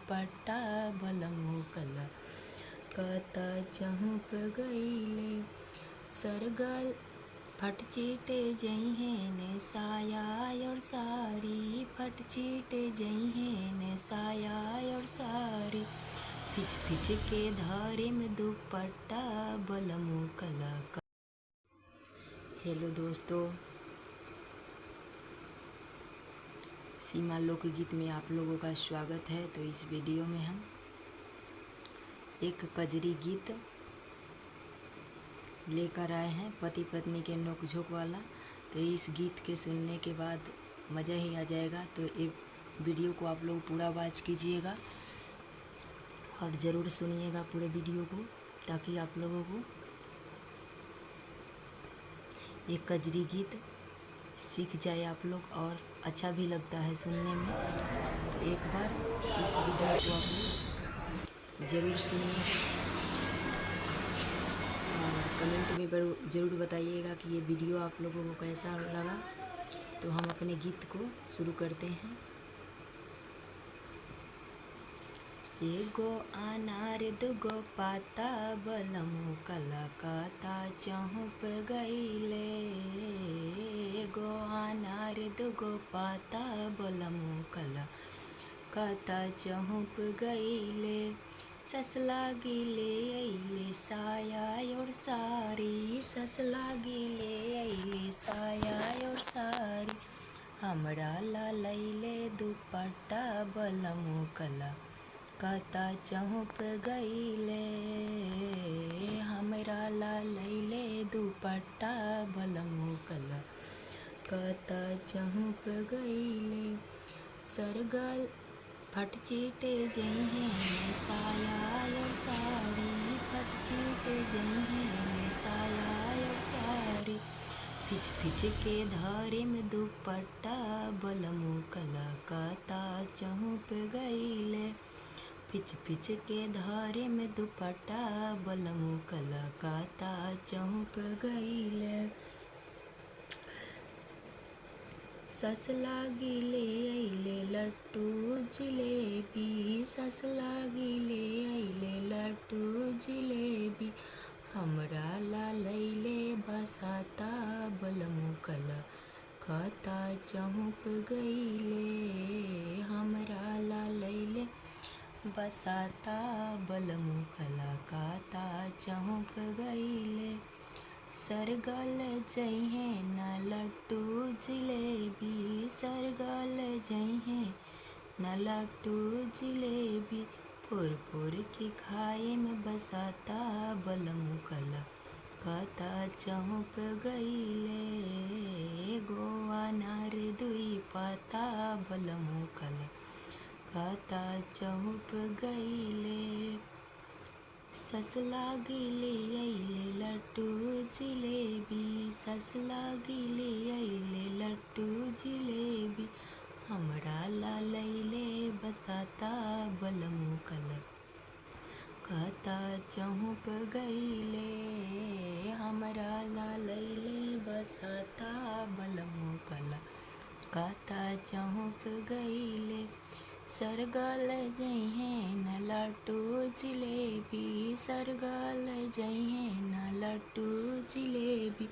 दुपट्टा बलमू कला कता चहुप गईले। सरगल फटचीटे जइहे ने साया और सारी, फटचीटे जइहे ने साया और सारी, फिच फिच के धरे में दुपट्टा बलमू कला। हेलो दोस्तों, सीमा लोकगीत में आप लोगों का स्वागत है। तो इस वीडियो में हम एक कजरी गीत लेकर आए हैं, पति पत्नी के नोकझोंक वाला। तो इस गीत के सुनने के बाद मज़ा ही आ जाएगा। तो ये वीडियो को आप लोग पूरा वॉच कीजिएगा और ज़रूर सुनिएगा पूरे वीडियो को, ताकि आप लोगों को ये कजरी गीत सीख जाए आप लोग और अच्छा भी लगता है सुनने में। तो एक बार इस वीडियो को आप लोग ज़रूर सुनिए और कमेंट में ज़रूर बताइएगा कि ये वीडियो आप लोगों को कैसा लगा। तो हम अपने गीत को शुरू करते हैं। एगो अनार दुगो पाता बलमू कलकत्ता चहुप गईले। एगो अनार दुगो पाता बलमू कलकत्ता चहुप गईले। सस लागी ले अइले साया और सारी, सस लागी ले अइले साया और सारी, हमरा ला लैले दुपट्टा बलमू कलकत्ता चहुप गईले। हमरा ला लैले दुपट्टा बलमू कलकत्ता चहुप गईले। सरगल फटचीटे जइहे ने साया और सारी, फटचीटे जइहे ने साया और सारी, फिच फिच के धरे में दुपट्टा बलमू कलकत्ता चहुप गईले। फिच फिच के धरे में दुपट्टा बलमू कलकत्ता चहुप गईले। सस लागी ले अइले लड्डू जिलेबी, सस लागी ले अइले लड्डू जिलेबी, हमरा ला लैले बसाता बलमू कलकत्ता चहुप गईले। हमरा ला लैले बसाता बलमू कलकत्ता चहुप गईले। सरगल जइहे न लड्डू जिलेबी, सरगल जइहे न लड्डू जिलेबी, फोर फोर के खाए में बसाता बलमू कलकत्ता चहुप गईले। एगो अनार दुई पाता बलमू कलकत्ता चहुप गईले। सस लागी ले अइले लड्डू जिलेबी, सस लागी ले अइले लड्डू जिलेबी, हमरा ला लैले बसाता बलमू कलकत्ता चहुप गईले। हमरा ला लैले बसाता बलमू कलकत्ता चहुप गईले। सरगल जइहे न लड्डू जिलेबी, सरगल जइहे न लड्डू जिलेबी,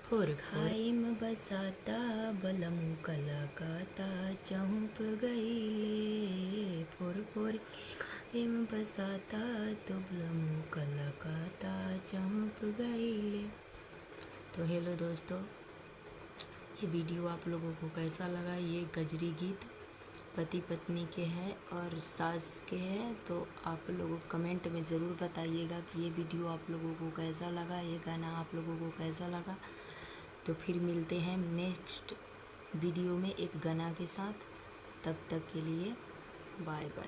फोर खाई में बसाता बलमू कलकत्ता चहुप गईले। फोर फोर खाए में बसाता तो बलमू कलकत्ता चहुप गईले। तो हेलो दोस्तों, ये वीडियो आप लोगों को कैसा लगा? ये कजरी गीत पति पत्नी के हैं और सास के हैं। तो आप लोगों कमेंट में ज़रूर बताइएगा कि ये वीडियो आप लोगों को कैसा लगा, ये गाना आप लोगों को कैसा लगा। तो फिर मिलते हैं नेक्स्ट वीडियो में एक गाना के साथ। तब तक के लिए बाय बाय।